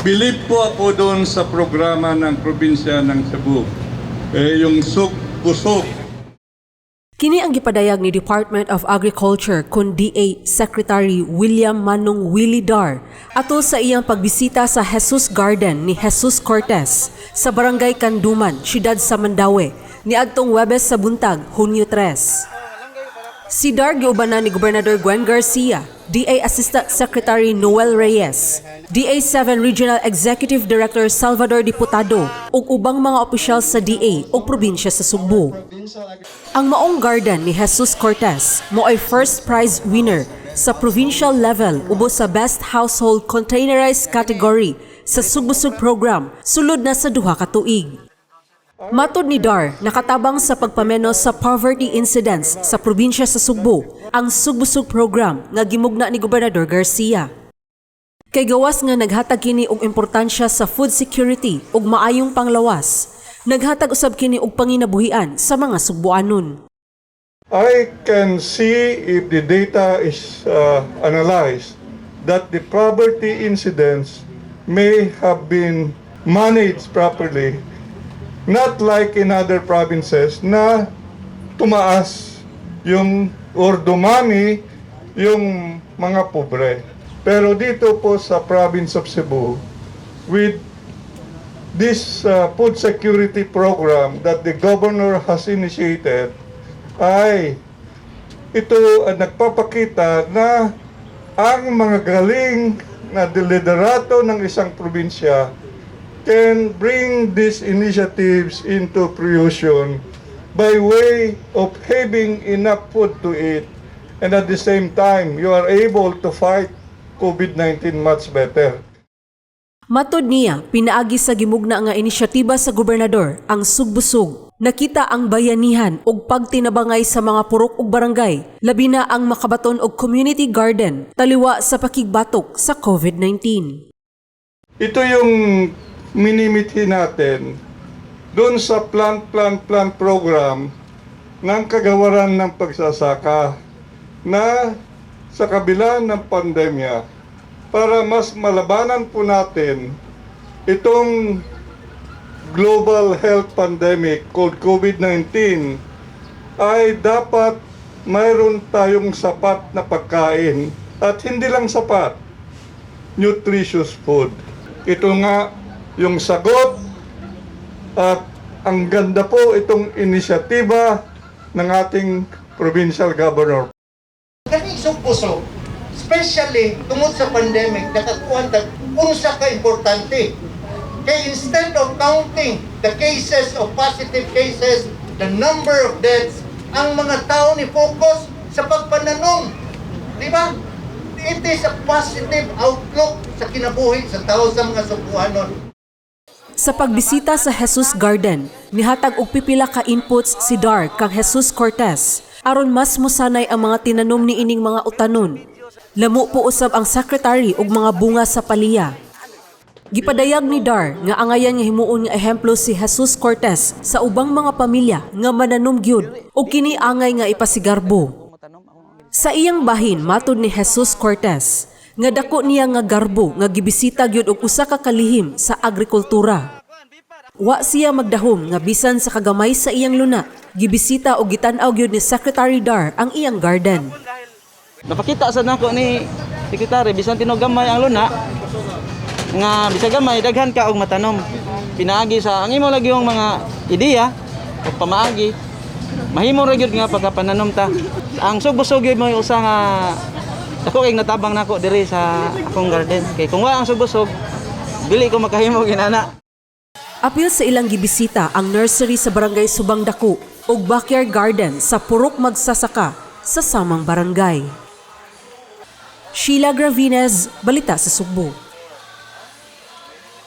Bilib po ako doon sa programa ng probinsya ng Cebu. Eh, yung Sugbusog. Kini ang gipadayag ni Department of Agriculture kun DA Secretary William Manong Willie Dar atol sa iyang pagbisita sa Jesus Garden ni Jesus Cortez sa Barangay Canduman, siyudad sa Mandaue, niadtong Webes sa buntag, Hunyo 3. Si Dar giubanan ni Gobernador Gwen Garcia, DA Assistant Secretary Noel Reyes, DA 7 Regional Executive Director Salvador Diputado ug ubang mga opisyal sa DA ug probinsya sa Sugbo. Ang maong garden ni Jesus Cortez mo ay first prize winner sa provincial level ubos sa Best Household Containerized category sa Sugbusog program sulod na sa 2 ka tuig. Matod ni Dar, nakatabang sa pagpamenos sa poverty incidence sa probinsya sa Sugbo ang Sugbusog program nga gimugna ni Gobernador Garcia. Kay gawas nga naghatag kini og importansya sa food security ug maayong panglawas, naghatag usab kini og panginabuhian sa mga Sugboanon. I can see, if the data is analyzed, that the poverty incidence may have been managed properly, not like in other provinces na tumaas yung or dumami yung mga pobre. Pero dito po sa province of Cebu, with this food security program that the governor has initiated, ay ito ang nagpapakita na ang mga galing na liderato ng isang probinsya can bring these initiatives into fruition by way of having enough food to eat, and at the same time you are able to fight COVID-19 much better. Matod niya, pinaagi sa gimugna nga inisyatiba sa gobernador, ang Sugbusog, nakita ang bayanihan ug pagtinabangay sa mga purok ug barangay, labi na ang makabaton og community garden taliwa sa pakigbatok sa COVID-19. Ito yung minimithi natin doon sa Plant, Plant, Plant program ng Kagawaran ng Pagsasaka na sa kabila ng pandemya, para mas malabanan po natin itong global health pandemic called COVID-19, ay dapat mayroon tayong sapat na pagkain, at hindi lang sapat, nutritious food. Ito nga yung sagot at ang ganda po itong inisyatiba ng ating provincial governor. Kani Sugbusog, especially tungod sa pandemic, nakakuha tag unsa ka importante. Kay instead of counting the cases of positive cases, the number of deaths, ang mga tao ni focus sa pagpananom. Di ba? It is a positive outlook sa kinabuhi sa tao, sa mga Sugbuanon. Sa pagbisita sa Jesus Garden, nihatag og pipila ka inputs si Dar kang Jesus Cortez aron mas mosanay ang mga tinanom ni ining mga utanon. Lamu po usab ang secretary og mga bunga sa paliya. Gipadayag ni Dar nga angayan nga himuon nga ehemplo si Jesus Cortez sa ubang mga pamilya nga mananom gyud ug kini angay nga ipasigarbo. Sa iyang bahin, matod ni Jesus Cortez nga dako niya nga garbo nga gibisita gyud og usa ka kalihim sa agrikultura. Wa siya magdahom nga bisan sa kagamay sa iyang luna, gibisita og gitan-aw gyud ni Secretary Dar ang iyang garden. Napakita sa nako ni sekretary, bisan tinuod gamay ang luna, nga bisan gamay, daghan ka og matanom. Pinaagi sa ang imo lagi yung mga ideya o pamaagi, mahimo ra gyud nga pagkapananom ta. Ang Sugbusog gyud mo usa nga dako kay natabang nako diri sa akong garden. Kay kung wa ang Sugbusog, dili ko makahimo ginana. Apil sa ilang gibisita ang nursery sa Barangay Subang Dako ug backyard garden sa Purok Magsasaka sa samang barangay. Sheila Gravines, Balita sa Sugbo.